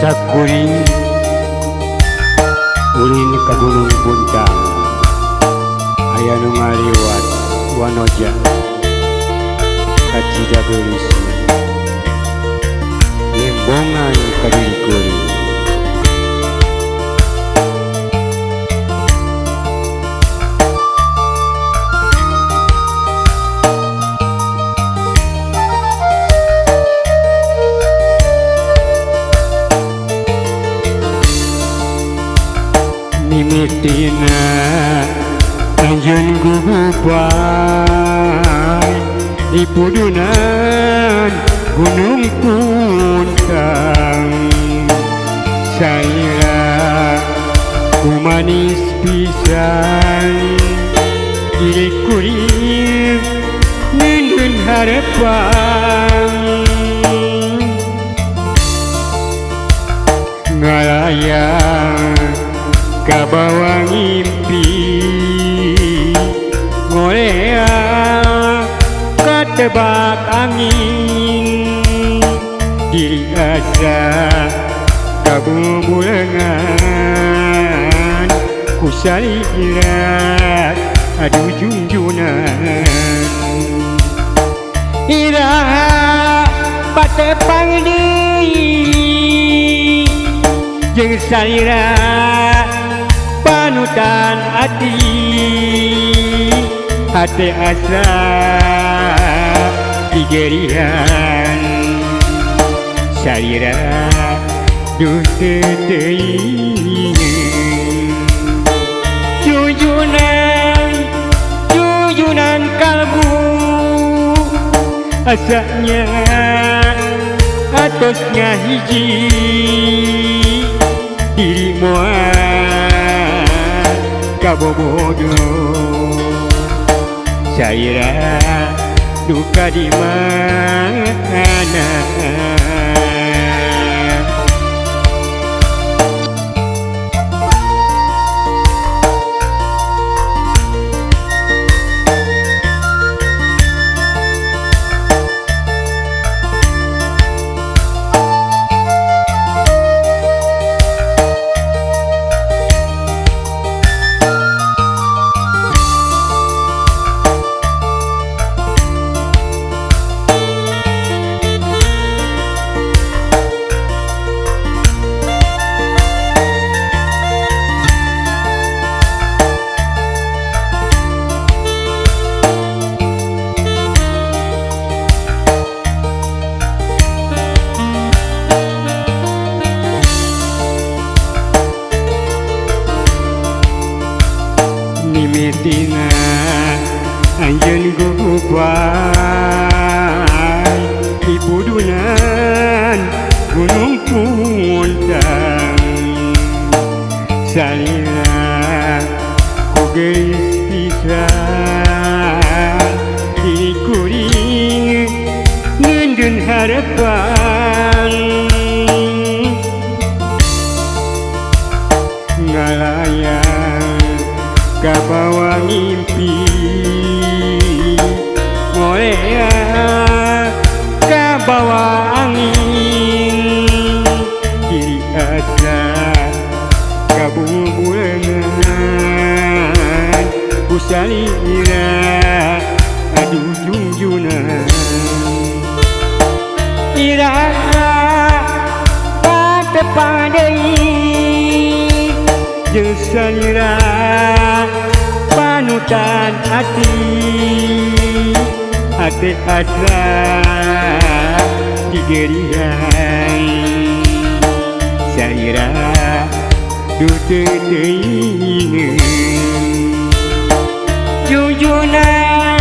Sakuring ulin ka Gunung Puntang aya nu ngaliwat wanoja kacida geulis lembongan ka diri kuring. Mimitina anjeun gugupan di pudunan Gunung Puntang, saira kumanis pisan diri kuring nindun harapan ngalayang kabawa ngimpi ngorea katebak angin diri asa kabubulengan ku salira aduh junjunan iraha patepang deui jeung salira panutan hati, hati asa digerihan salira duh teu teuing jujunan jujunan kalbu asanya atos ngahiji diri moal kabobodo salira duka di mana. Mimitina anjeun gugupan di pudunan Gunung Puntang, salira ku geulis pisan diri kuring ngeundeun harapan ngalayang kabawa ngimpi ngorea kabawa angin diri asa kabubulengan ku salira aduh jungjunan iraha patepang deui jeung salira panutan hati, hati asa digerihan salira duh teu teuing jujunan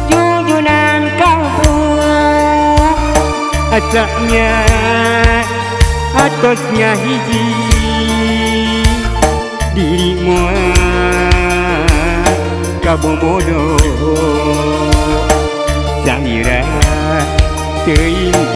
jujunan kalbu asanya atos ngahiji diri moal kabobodo salira teuing.